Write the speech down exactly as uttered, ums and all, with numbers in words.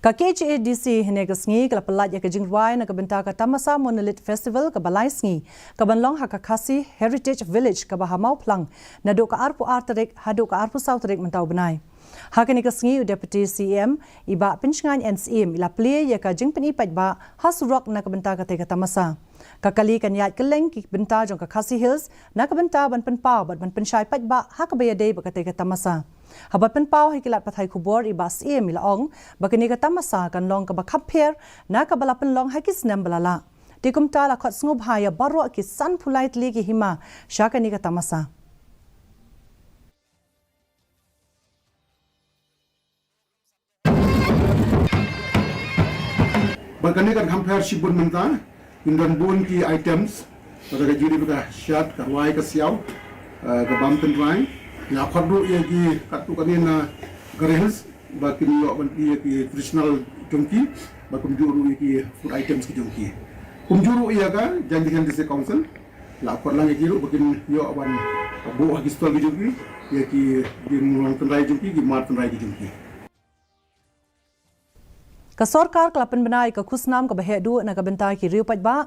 Ka K H A D C hynne ka sngi ka la pyllait ïa ka jingrwai na ka bynta ka Tamasa Monolith Festival kaba lai sngi, kaban long ha ka Khasi Heritage Village kaba ha Mawphlang, naduh ka arphew ar tarik haduh ka arphew saw tarik mynta u bnai. Ha kane ka sngi u Deputy C M i Bah Pynshngaiñ N Syiem i la plie ïa ka jingpyni paidbah ha surok na ka bynta katei ka tamasa. Ka kali kan ïaid kylleng ki bynta jong ka Khasi Hills na ka bynta ban pynpaw bad ban pynshai paidbah ha kaba ïadei bad katei ka tamasa. Haba pynpaw ha ki lad pathai khubor i Bah Syiem i la ong ba kane ka tamasa kan long kaba kham pher na kaba la pynlong ha ki snem ba la lah. Te kumta la khot sngewbha ïa baroh ki sanphew lai tylli ki hima sha kane ka tamasa. Bad kane kan kham pher shibun mynta, kin don bun ki items, kata ka jingri, ka shad, ka rwai, ka siaw, eh, ka bam tynrai. Nga khot ruh ïa ki katto katne na Khasi Hills ba kin ïoh ban plie ïa ki traditional jong ki, bad kumjuh ruh ïa ki food items ki jong ki. Kumjuh ruh ïa ka Jaintia Hills District Council la khot lang ïa ki ruh ba kin ïoh ban buh ha ki stall ki jong ki ïa ki jinglong tynrai jong ki, ki mar tynrai ki jong ki. Ka sorkar ka la pynbna ïa ka khusnam kaba heh duh na ka bynta ki riew paidbah